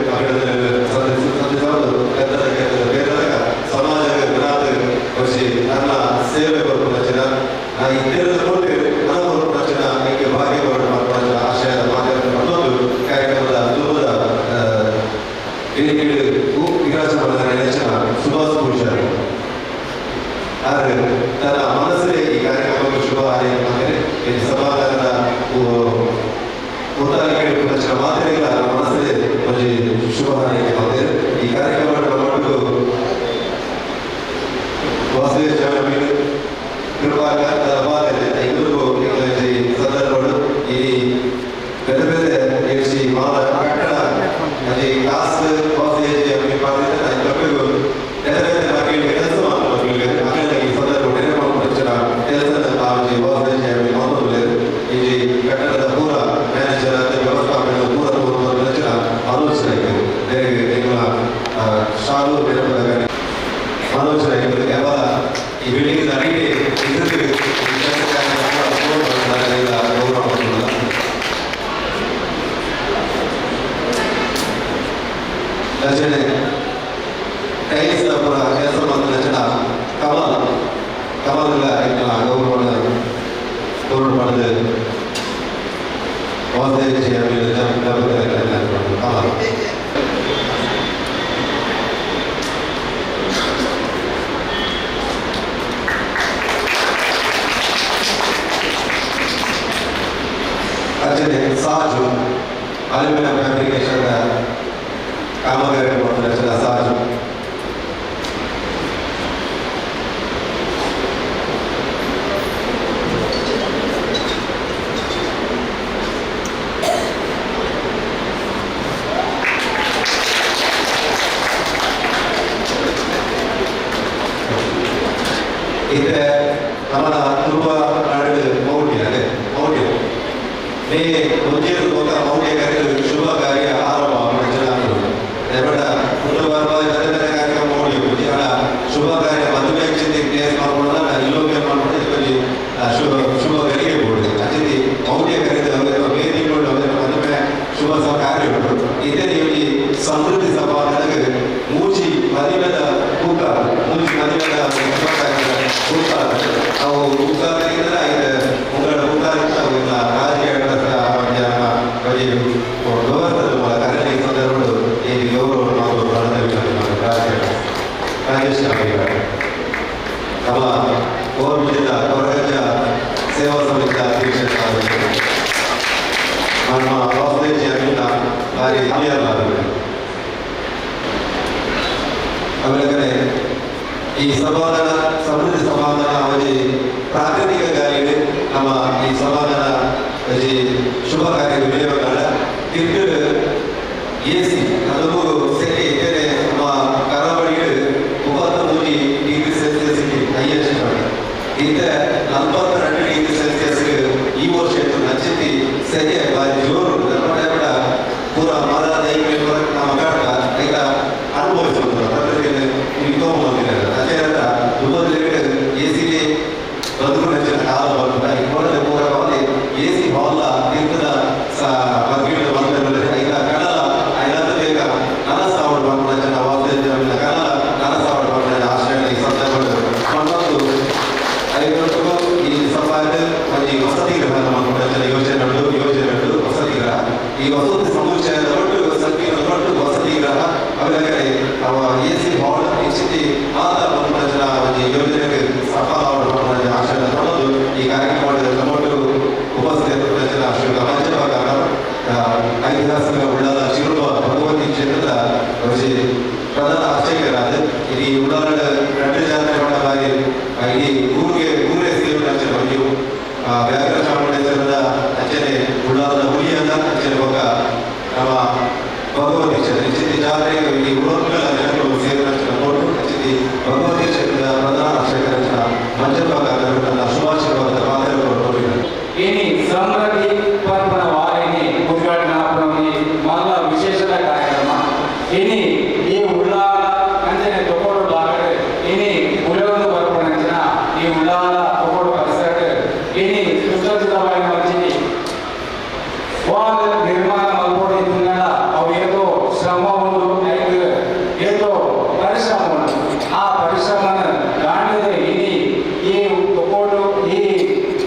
ಸಂದೇಶವನ್ನು పెద్దದ ಕೇಂದ್ರದ ಬೇರೆ ಸಮಾಜ వచ్చి ನನ್ನ ಸೇವೆ ಬರುವ ಇద్దರದ ಕೊಟ್ಟು ಹಣ ಬರುವ ಈಗ ಭಾಗ್ಯ ಬರುವ ಆಶಯದ ಮಾಧ್ಯಮ ಮತ್ತೊಂದು ಕಾರ್ಯಕ್ರಮದ ಅದ್ಭುತ ವೇದಿಕೆಗಳು ವಿರಾಜಮಾನ ನೆಚ್ಚಿನ ಸುಭಾಷ್ ಪೂಜಾರಿ ಆದರೆ ತನ್ನ ಮನಸ್ಸೇ ಈ ಕಾರ್ಯಕ್ರಮಕ್ಕೆ ಶುಭ ಹಾರೈಕೆ ಸಮಾಜದ ಒತ್ತಾಯ ಮಾತ್ರೆಗಳ ಮನಸ್ಸೇ ಒಂದು ಶುಭ ಹಾರೈಕೆ ಮಾಡ್ತಾರೆ. ಈ ಕಾರ್ಯಕ್ರಮವನ್ನು ಮಟ್ಟಿಗೂ ವಾಸುದೇವ ಸ್ವಾಮಿ ಸಂದರ್ಭಗಳು ಈ ಬೇರೆ ಬೇರೆ ಮಾದ ಕಟ್ಟಡ ಅಲ್ಲಿ ಕ್ಲಾಸ್ ಬೇರೆ ಬೇರೆ ಮಕ್ಕಳಿಗೆ ಕೆಲಸ ಮಕ್ಕಳಿಗೆ ಮಕ್ಕಳಿಗೆ ಈ ಸಂದರ್ಭ ಕೆಲಸ ವಾಸುದೇವ ಈ ಕಟ್ಟಡದ ಪೂರ ಮ್ಯಾನೇಜರ್ ವ್ಯವಸ್ಥಾಪನೆ ಪೂರ ಆಲೋಚನೆ ಶಾಲು ಮನೋಜ್ ಯಾವ ಈ ಬಿಲ್ಡಿಂಗ್ ಅಡಿಗೆ ಗೌರವ ರಚನೆ ಟೈಲ್ಸ್ ಪೂರ ಕೆಲಸ ಮಾಡಿದ ರಚನಾ ಕಮಲ್ ಮಾತಲ್ಲ ಗೌರವನ ತೋರು ಪಡೆದು ಅರ್ಜನೆ ಸಾಜು ಅಲ್ಯೂಮಿನಿಯಂ ಫ್ಯಾಬ್ರಿಕೇಶನ್ ಕಾಮಗಾರಿ ಮಾಡ್ತಾರೆ ಸಾಜು. ಇತ್ತೆ ನಮ್ಮನ ತುಳುವ ನಾಡು ಮೌಢ್ಯ ಅದೇ ಮೌಢ್ಯ ಮೇ ಒಂಜೇರು ಬೊಕ್ಕ ಮೌಢ್ಯ ಕಾರ್ಯ ಶುಭ ಕಾರ್ಯ ಆರಂಭ ದಯಪಡ ಕುಟುಂಬ ಬೇರೆ ಬೇರೆ ಕಾರ್ಯಕ್ರಮ ಮೌಢ್ಯ ಪೂಜೆ ಅಲ್ಲ ಶುಭ ಕಾರ್ಯ ಮದುವೆ ಚಿಂತೆ ಪ್ಲೇಸ್ ಮಾಡ್ಕೊಂಡ ಇಲ್ಲೊಮ್ಮೆ ಮಾಡ್ಕೊಂಡು ಇದರಲ್ಲಿ ಶುಭ ಶುಭ ಗರಿಗೆ ಬೋಡು ಅಚಿತಿ ಮೌಢ್ಯ ಕರೆದ ಮೇ ತಿಂಗಳು ಮದುವೆ ಶುಭ ಕಾರ್ಯ ಉಂಟು. ಇದೇ ಈ ಸಮೃದ್ಧಿ ಸಭಾ ನನಗೆ ಮೂಜಿ ಮದುವೆದ ತೂಕ ಮೂಜಿ ಮದುವೆದ ಶುಭ ಕಾರ್ಯದ ತೂಕ ಅವು ತೂಕ ಇದು ಉಂಗಳ ತೂಕ ರಾಜಕೀಯ ವ್ಯವಸ್ಥೆ ಸಂದರ್ಭಗಳು ಈ ಗೌರವವನ್ನು ರಾಜೇಶ್ ನಮ್ಮ ಕೋರ್ಮಿದ ಕೊರಗಜ್ಜ ಸೇವಾ ಸಮಿತಿಯ ಅಧ್ಯಕ್ಷರಾದ ನಮ್ಮ ವಾಸುದೇವ್ ಜಿ ಭಾರಿ ಅಭಿಯಾನವಾಗಿದೆ. ಆಮೇಲೆ ಈ ಸಮಾಧಾನ ಸಮೃದ್ಧಿ ಸಮಾಧಾನ ಅವಧಿ ಪ್ರಾಕೃತಿಕ ಗಾಳಿಗೆ ನಮ್ಮ ಈ ಸಮಾಧಾನ ಶುಭ ಕಾರ್ಯ ವಿನಿಯೋಗ ತಿರುಗು ಎ ಸಿ ಅದು ಸೆಕೆ ಇದ್ದೇನೆ ನಮ್ಮ ಕರಾವಳಿಗೆ 33 degree Celsius highest ಇದ್ದ 42 ಡಿಗ್ರಿ ಸೆಲ್ಸಿಯಸ್ ಈ ವರ್ಷ ನಚ್ಚತಿ ಸೆಕೆ ಭಾರಿ ಜೋರು ನಮ್ಮ ಟೈಮ್ ಪೂರ ಮರ ದೈವ ನಮ್ಮ ಕಾಟ ಈಗ ಅನುಭವಿಸುವುದು ಪ್ರಕೃತಿಯನ್ನು ಬಂದಿದ್ದಾರೆ. ಅದೇ ಎ ಸಿಗೆ ಬದುಕು ನೆಚ್ಚಿನ ಕಾಲ ಬಂದ ಈ ಕೋಣದ ಪೂರಕವಾಗಿ ಎ ಸಿ ಹಾಲ್ ತೀರ್ಥದ ಬಂದ ಈಗ ಕಡಲ ಐನತ್ತು ಬೇಗ ನನಸಾವಡು ಬಂದ ಜನ ವಾಸುದೇವ ಕಡಲ ನನಸಾವಡು ಬಂದ ಆಶ್ರಯ ಈ ಸಂದರ್ಭಗಳು ಮತ್ತೊಂದು ಐವತ್ತು ಈ ಸಭಾದ ಒಂದು ವಸತಿ ಗೃಹ ನಮ್ಮ ಯೋಜನೆ ಯೋಜನೆ ವಸತಿ ಗೃಹ ಈ ವಸತಿ ಸಮುಚ್ಚಯದ ಒಟ್ಟು ಸಂಕೀರ್ಣ ದೊಡ್ಡ ವಸತಿ ಗೃಹ ಆಮೇಲೆ ಅವ A C hall ಈ ಮಾತ ಬಂದ ಜನ ಒಂದು ಯೋಜನೆಗೆ ಸಫಲ ಆಶಯ ತಗೊಂಡು ಈ ಕಾರ್ಯಕ್ರಮದ ತಮ್ಮೊಟ್ಟು ಉಪಸ್ಥಿತ ಜನ ಶ್ರೀ ಮಂಜಪ್ಪ ಐತಿಹಾಸಿಕ ಉಳ್ಳಾಲ ಶಿರುಬ ಭಗವತಿ ಕ್ಷೇತ್ರದ ಪ್ರಧಾನ ಅರ್ಚಕರಾದ ಇಡೀ ಉಳ್ಳಾಲ രണ്ട് ಜಾತ್ರೆ ಮಾಡಲಾಗಿ ಇಡೀ ಊರಿಗೆ ಊರೇ ಸೇರಿದ ಬಗ್ಗೆ ವ್ಯಾಘ್ರ ಚಾಮುಂಡೇಶ್ವರದ ಅಂಚನೆ ಉಳ್ಳಾಲದ ಹುಲಿಯದ ಅಂಚನೆ ಬೊಕ್ಕ ನಮ್ಮ ಭಗವತಿ ಕ್ಷೇತ್ರ ಇಚ್ಚಿತಿ ಜಾತ್ರೆ ಇಡೀ ಊರುಗಳ ಜನಗಳು ಸೇರಿದ ಕೊಟ್ಟು ಅಂಚಿತಿ ಭಗವತಿ ಕ್ಷೇತ್ರದ ಪ್ರಧಾನ ಅರ್ಚಕರ ಮಂಜಪ್ಪ ತನ್ನ ಶುಭಾಶಯವಾದ ಪಾತ್ರಗಳು ಇನಿ ಸಮೃದ್ಧಿ ಪರ್ಪನ ವಾರಿನಿ ಉದ್ಘಾಟನಾ ಮಲ್ಲ ವಿಶೇಷದ ಕಾರ್ಯಕ್ರಮ ಇನಿ ಈ ಉಳ್ಳಾಲ ಅಂಚನೆ ತೊಕೋಡು ಭಾಗಡ್ ಇನಿ ಉಲಗೊಂದು ಬರ್ಪಣಂಚಿನ ಈ ಉಳ್ಳಾಲ ತೊಕೋಡು ಪರಿಸರಡ್ ಇನಿ ಸುಸಜ್ಜಿತವಾಯಿನ ಒಂಜಿ ವಾಲ್ ನಿರ್ಮಾಣ ಮಲ್ಪೊಡು ಇತ್ತಿನಡ ಅವು ಏತೋ ಶ್ರಮ ಉಂಡು ಐಕ್ ಏತೋ ಪರಿಶ್ರಮ ಉಂಡು ಆ ಪರಿಶ್ರಮನ ದಾಂಡದ ಇನಿ ಈ ತೊಕೋಡು ಈ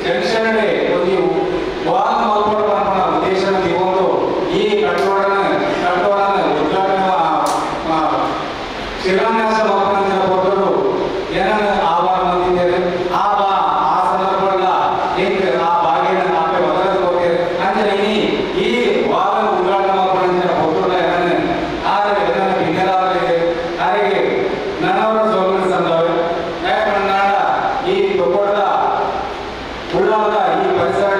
ಜಂಕ್ಷನ್ ಒಂದು ವಾಲ್ ಮಲ್ಪೊಡು ಪನ್ಪುನ ಉದ್ದೇಶನ ದಿವೊಂದು ಈ ಕಟ್ಟೋಡನ ಉದ್ಘಾಟನೆ ಶಿಲಾನ್ಯಾಸ ಮಲ್ಪುನಂಚಿನ ಪೊರ್ತುಡು ಏನನ್ನ ಆಹ್ವಾನ ಮಂದಿದ್ದೇವೆ ಆ ಆ ಸಂದರ್ಭಗಳ ಎಂಕ್ ಆ ಭಾಗ್ಯನ ಆಪೆ ಒದಗದು ಕೊರ್ತೆರ್ ಅಂಚನೆ ಇನಿ ಈ ವಾಲ್ ಉದ್ಘಾಟನೆ ಮಲ್ಪುನಂಚಿನ ಪೊರ್ತುಡ ಏನನ್ನ ಆರ್ ಏನನ್ನ ಬಿನ್ನೆಲಾವರೆ ಆರೆಗ್ ನನವರ ಸೊಲ್ಮೆನ್ ಸಂದಾವೆ ದಾಯೆ ಪಂಡ ಈ ತೊಕೋಡದ ಉಳ್ಳಾಲದ ಈ ಪರಿಸರ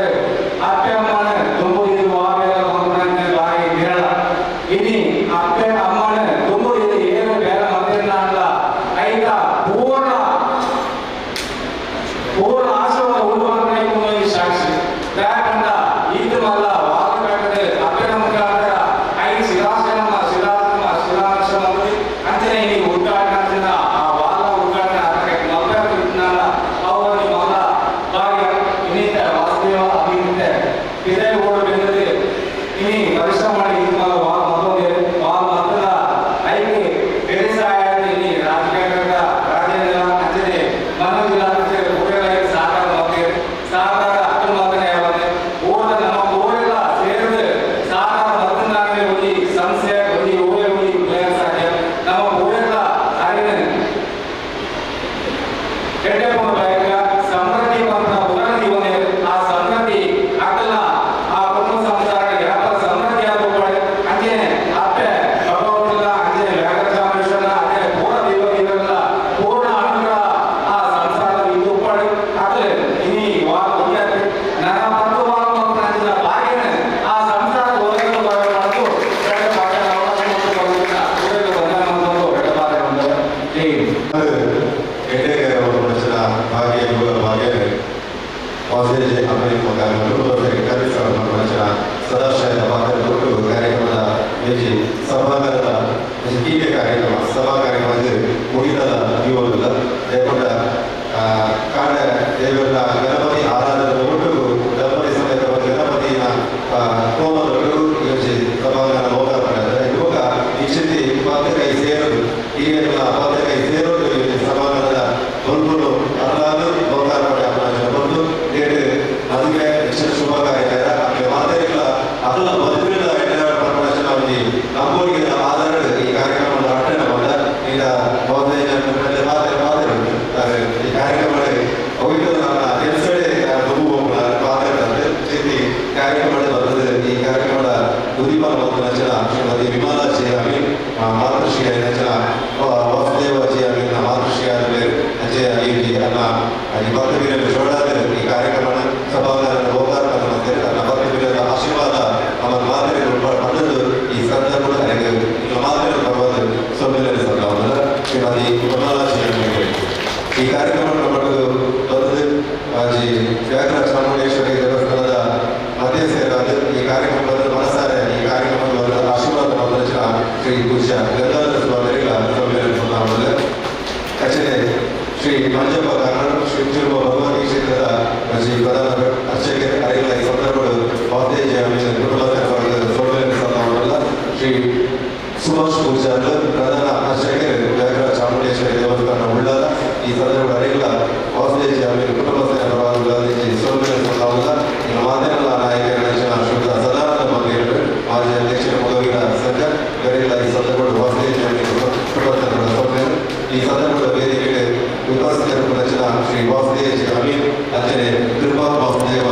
ಅಪ್ಪೆ ಅಮ್ಮನ ದುಂಬು ಇದು ವಾಬೇಲ ಮಲ್ಪುನಂಚಿನ ಬಾರಿ ವಿರಳ ಇನಿ ಅಪ್ಪೆ ಅಮ್ಮನ ದುಂಬು ಇದು ಏನು ಬೇರೆ ಮಲ್ತಿರ್ನಾಂಡ ಐತ ಪೂರ್ಣ ಪೂರ್ಣ ಆಶೀರ್ವಾದ ಉಂಡು ಪನ್ಪಿನ ಸಾಕ್ಷಿ ದಾಯೆ ಪಂಡ ಈತ್ ಮಲ್ಲ ವಾಲ್ ಕಟ್ಟದೆ ಅಪ್ಪೆನ ಮುಖಾಂತರ I ಶಿಲಾಶಯನ ಶಿಲಾತ್ಮ ಶಿಲಾಂಶ ಮಲ್ತಿ ಅಂಚನೆ ಇನಿ ಉದ್ಘಾಟನೆ ಆ ವಾಲ್ ಉದ್ಘಾಟನೆ ಆತಕ್ಕೆ ಮಲ್ಪೆರೆ ಇತ್ತಿನಾಂಡ ಅವು ಒಂಜಿ ಮಲ್ಲ ಬಾರಿ ಇನ್ನಿತ ವಾಸುದೇವ ಅಭಿನಿತ ಇದೇ ಓಡು ಬೆಂದದೆ ಇನಿ ಪರಿಶ್ರಮ ಮಾಡಿ ಇದು ಮಲ್ಲ ವಾಲ್ ಮಲ್ತೊಂದೆರ್ ವಾಲ್ ಮಲ್ತದ ಐಕ್ ಬೇರೆ ಸಹಾಯ ಇನಿ ರಾಜಕೀಯ ರಾಜೇಂದ್ರ ಅಂಚನೆ ಮನೋಜ್ ಅಂಚನೆ ಎಡ್ಡೆಪ್ಪನ ಬಯಕ ಸಮೃದ್ಧಿ ಪಂಪನ ಉದಾಹರಣೆ ದಿವನೆ ಆ ಸಮೃದ್ಧಿ ಅಕಲ ಆ ಕುಟುಂಬ ಸಂಸಾರ ವ್ಯಾಪಾರ ಸಮೃದ್ಧಿ ಆಗೋಪಾಡು ಅಂಚನೆ ಅಪ್ಪೆ ಭಗವಂತನ ಅಂಚನೆ ವ್ಯಾಘ್ರಚಾಮೇಶ್ವರನ ಅಂಚನೆ ಪೂರ್ಣ ದೈವ ದೇವರ ಪೂರ್ಣ ಅನುಗ್ರಹ ಆ ಸಂಸಾರದ ಇದು ಉಪ್ಪಾಡು ಅಕಲೆ ಇನಿ ವಾರ ಒಂದೇ ನನ್ನ ಪತ್ತು ವಾರ ಮತ್ತು ಅಂಚಿನ ಭಾಗ್ಯನ ಆ ಸಂಸಾರ ಒದಗಲು ಬರಬಾರದು ಬೇಡ ಪಾಠ ಕಾರ್ಯಕ್ರಮದ ಸಭಾಗಾರದ ಹೀಗೆ ಕಾರ್ಯಕ್ರಮ ಸಭಾ ಕಾರ್ಯಕ್ರಮ ಮುಗಿತದ ಇವುದಿಲ್ಲ ದೇವರ ಕಾಡ ದೇವರ ಗಣಪತಿ ಆರಾಧನೆ ಒಟ್ಟು ಗಣಪತಿ ಸಮೇತ ಗಣಪತಿಯ ಹೋಮದೊಟ್ಟು ಯೋಚಿ ಸಭಾಗಾರ ಲೋಕಾರ್ಪಣೆ ಇವಾಗ ಈ ರೀತಿ ಪತ್ರಿಕೈ ಸೇರೋದು ಈಗೆಲ್ಲ ಪತ್ರಿಕೈ ಸೇರೋದು ಸಭಾಗಾರದ ಬಲ್ಬುಲು ಅಲ್ಲಾದು ಲೋಕಾರ್ಪಣೆ ಬಂದು ಡೇಟ್ ಅದಕ್ಕೆ ಹೆಚ್ಚಿನ ಶುಭ ಕಾರ್ಯಕ್ರಮ ಆಮೇಲೆ ಮಾತೆಲ್ಲ ಅದನ್ನ ಬದುಕಿನ ನಂಬೋರಿಗೆ ಆಧಾರ ಈ ಕಾರ್ಯಕ್ರಮದ ಅಟ್ಟಣೆ ಬಂದ ಈಗ ಮಾತೆ ಈ ಕಾರ್ಯಕ್ರಮ ಅವಿಟ್ಟು ನನ್ನ ಕೆಲಸಡೆ ದುಬ್ಬು ಪಾತ್ರ ಚೇತಿ ಕಾರ್ಯಕ್ರಮ ಬರ್ತದೆ. ಈ ಕಾರ್ಯಕ್ರಮದ ಉದೀಪನ ಮತ್ತು ರಚನ ಶ್ರೀಮತಿ ವಿಮಲಾ ಜಿ ಅಮೀನ್ ಮಾತೃಶ್ರೀ ರಚನ ವಾಸುದೇವ ಜಿ ಅಮೀನ್ ಮಾತೃಶ್ರೀ ಆದ ಅಜಯ ಈ ಅನ್ನ ಈ ಭಕ್ತವೀರನ್ನು ಜೋಡಾದ ಈ ಕಾರ್ಯಕ್ರಮ ಸಭಾಗಾರದ ಲೋಕಾರ್ಪಣೆ ಮತ್ತೆ ತನ್ನ ಭಕ್ತವೀರರ ಆಶೀರ್ವಾದ ಅವರ ಮಾತೆಗಳು ಪಡೆದು ಈ ಸಂದರ್ಭದ ನನಗೆ ಮಾತೆಗಳು ಬರುವುದು ಸೊಮ್ಮೆಲೆ ಸಂದರ್ಭದ ಶ್ರೀಮತಿ ವಿಮಲಾ ಜಿ ಅಮೀನ್ ಈ ಕಾರ್ಯಕ್ರಮವನ್ನು ಪಡೆದು ಬಂದು ಮಾಜಿ ವ್ಯಾಘ್ರ ಚಾಮುಂಡೇಶ್ವರಿ ದೇವಸ್ಥಾನದ ಮಧ್ಯಸ್ಥರಾದ ಈ ಕಾರ್ಯಕ್ರಮದ ಮನಸಾರೆ ಈ ಕಾರ್ಯಕ್ರಮದ ಆಶೀರ್ವಾದ ರಚನಾ ಶ್ರೀ ಪೂಜ್ಯ ಗಂಗಾಧರ ಸ್ವಾಮಿಗಳ ಸಮ್ಮೇಳನ ಕಚೇರಿ ಶ್ರೀ ಮಂಜಪ್ಪ ಕಾರಣ ಶ್ರೀ ತಿರುಮ ಭಗವತಿ ಕ್ಷೇತ್ರದ ಶ್ರೀ ಪ್ರಧಾನ ಅರ್ಚಕರ ಅರಿಗಳ ಈ ಸಂದರ್ಭಗಳು ವಾಸ್ತೇಜ ಕುಟುಂಬ ಸಮ್ಮೇಳನ ಶ್ರೀ ಸುಭಾಷ್ ಪೂಜಾರ್ ಪ್ರಧಾನ ಅರ್ಚಕರು ವ್ಯಾಘ್ರ ಚಾಮುಂಡೇಶ್ವರಿ ದೇವಸ್ಥಾನ ಉಳ್ಳಾಲ ಈ ಸಂದರ್ಭ ಅರಿಗಳ ವಾಸುದೇಜಿ ಅವರ ಕುಟುಂಬ ಮಾಧ್ಯಮದ ನಾಯಕರ ಶ್ರೀಯುತ ಸದಾನಂದ ಮಂದಿರರು ಮಾಜಿ ಅಧ್ಯಕ್ಷರ ಮೊಗವೀರ ಸಂಘ ಇವರೆಲ್ಲ ಈ ಸಂದರ್ಭಗಳು ವಾಸುದೇಜಿ ಅವರ ಕುಟುಂಬ ಸಭೆಯರು ಈ ಸಂದರ್ಭದ ವೇದಿಕೆಗೆ ಉಪಸ್ಥಿತರು ರಚನಾ ಶ್ರೀ ವಾಸುದೇಜಿ ಅಮೀನ್ ಅಂಚನೆ ಕೃಪಾ ವಾಸುದೇವ